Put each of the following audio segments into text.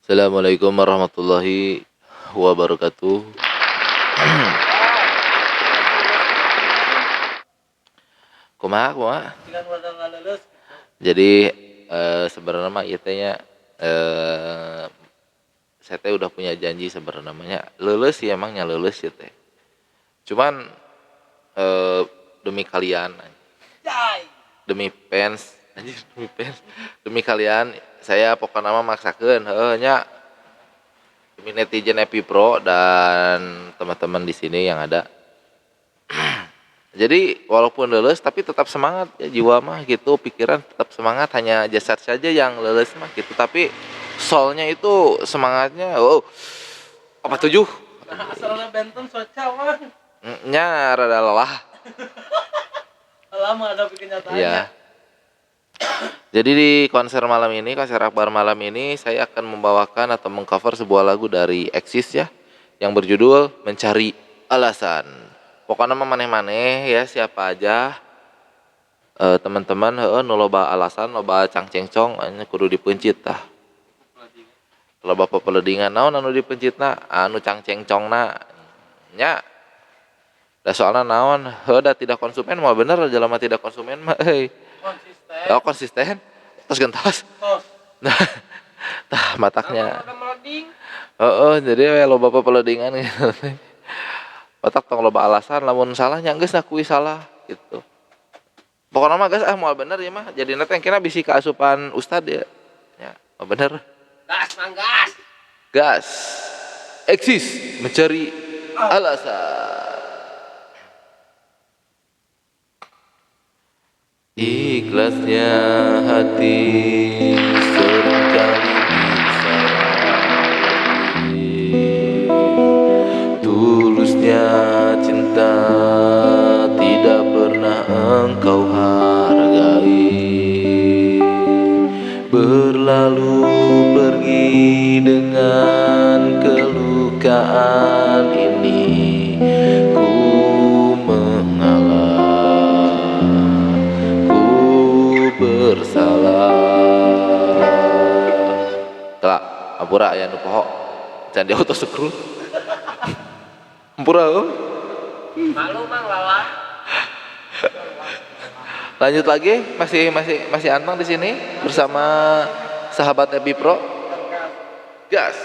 Assalamualaikum warahmatullahi wabarakatuh. Kumaha kumaha? Jadi sebenarnya mah ieu teh nya saya teh udah punya janji sebenarnya namanya leuleus sih, emangnya leuleus ya teh. Cuman demi kalian, demi fans, anjir demi fans, demi kalian saya pokoknya mah maksakeun heuh nya, demi netizen Epi Pro dan teman-teman di sini yang ada. Jadi walaupun leuleus tapi tetap semangat ya, jiwa mah gitu, pikiran tetap semangat, hanya jasad saja yang leuleus mah gitu, tapi soulnya itu semangatnya oh apa tujuh. Nah, asalnya benten soca mah. Nya rada lelah. Lelah menghadapi kenyataannya. Iya. Jadi di konser malam ini, konser akbar malam ini, saya akan membawakan atau mengcover sebuah lagu dari Eksis ya, yang berjudul Mencari Alasan. Pokoknya mah maneh-maneh ya, siapa aja teman-teman heueuh nu loba alasan, loba cangcengcong nya kudu dipeuncit tah. Loba pepeledingan naon anu dipeuncitna, anu cangcengcongna nya. Da soalna naon, heueuh da tidak konsumen mah bener, jelema tidak konsumen mah euy. Konsisten. Oh, konsisten. Terus gentos. Tos. Nah, tah mataknya. Heeh, jadi we loba pepeledingan gitu. Matak tong loba alasan, lamun salah nya geus akui salah gitu. Pokokna mah geus ah moal bener ieu mah. Jadina teh engkena bisi kaasupan ustad ya. Nya, moal bener. Gas, manggas. Gas. Eksis mencari alasan. Ikhlasnya hati seringkali disalahkan, tulusnya cinta tidak pernah engkau hargai. Berlalu pergi dengan kelukaan ini, ku mengalah, ku bersalah. Telah, ampura aya nu poho. Can di auto scroll. Ampura euy. Malu mang lelah. Lanjut lagi, masih Antang di sini bersama sahabat Epi Pro. Gas.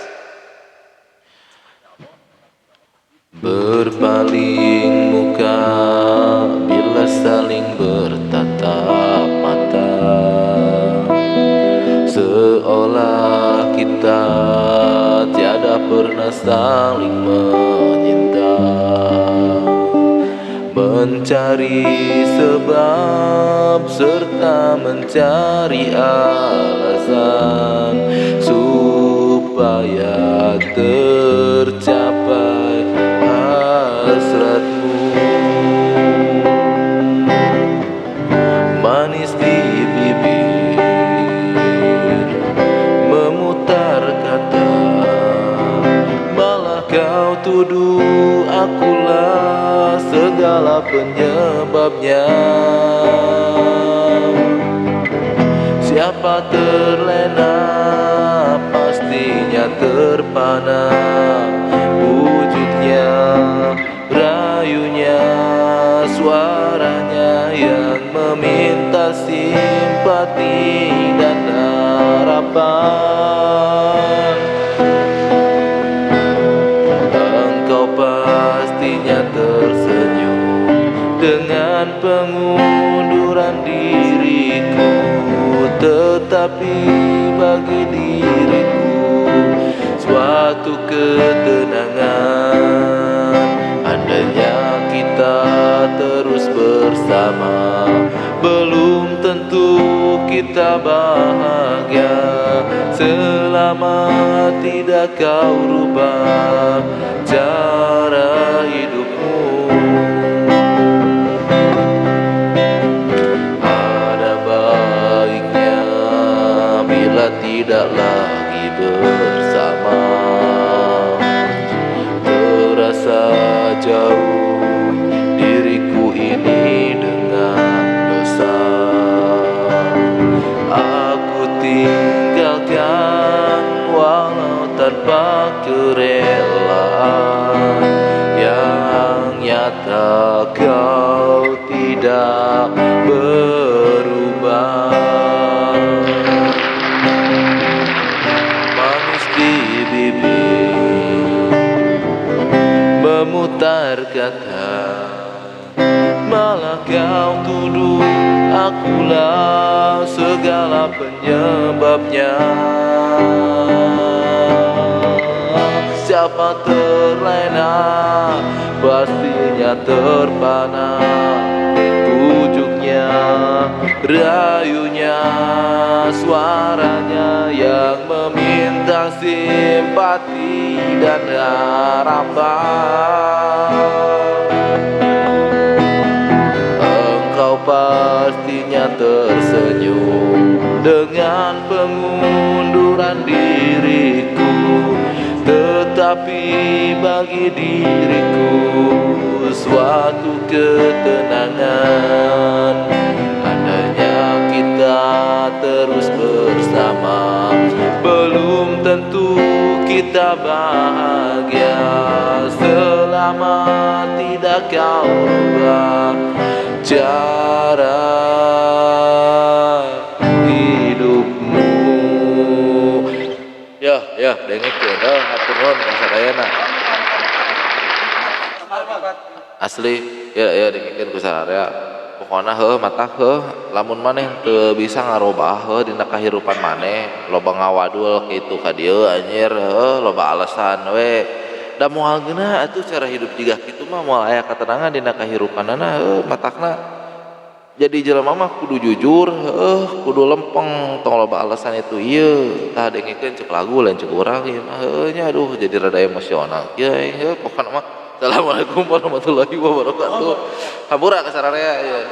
Berpaling muka bila saling bertatap mata, seolah kita tiada pernah saling menyinta. Mencari sebab serta mencari alasan supaya tercapai hasratmu. Manis di bibir memutar kata, malah kau tuduh akulah segala penyebabnya. Siapa terlena pastinya terpana, wujudnya, rayunya, suaranya yang meminta simpati dan harapan. Engkau pastinya tersenyum dengan pengunduran diriku, tetapi bagi diriku suatu ketenangan. Andainya kita terus bersama, belum tentu kita bahagia. Selama tidak kau rubah cara hidupmu. Ada baiknya bila tidak lagi bersama, terasa jauh diriku ini dengan dosa. Aku tinggalkan walau tanpa kerelaan. Yang nyata kau tidak berubah. Manis di bibir memutar kata, malah kau tuduh akulah segala penyebabnya. Siapa terlena pastinya terpana, bujuknya, rayunya, suaranya yang meminta simpati dan harapan. Engkau pastinya tersenyum dengan pengunduran diriku, tetapi bagi diriku suatu ketenangan. Andainya kita terus bersama, belum tentu kita bahagia. Selama tidak kau rubah cara hidupmu. Ya, ya, dengekeun heuh, hatur nuhun ka sadayana. Asli, ya ya dengekeun ku sararea. Pokona heuh mata heuh, lamun maneh teu bisa ngarobah heuh dina kahirupan maneh, loba ngawadul kitu ka dieu anjir heuh, loba alasan we. Da moal geunah atuh cara hidup jiga kitu mah moal aya katenangan dina kahirupanana heuh, matakna. Jadi jelema mah kudu jujur heuh, kudu lempeng, tong loba alasan itu ieu. Tah dengekeun cek lagu lain cek urang ieu mah heuh nya, aduh jadi rada emosional kieu heuh. Pokona mah assalamualaikum warahmatullahi wabarakatuh. Hampura ka sararea ieu.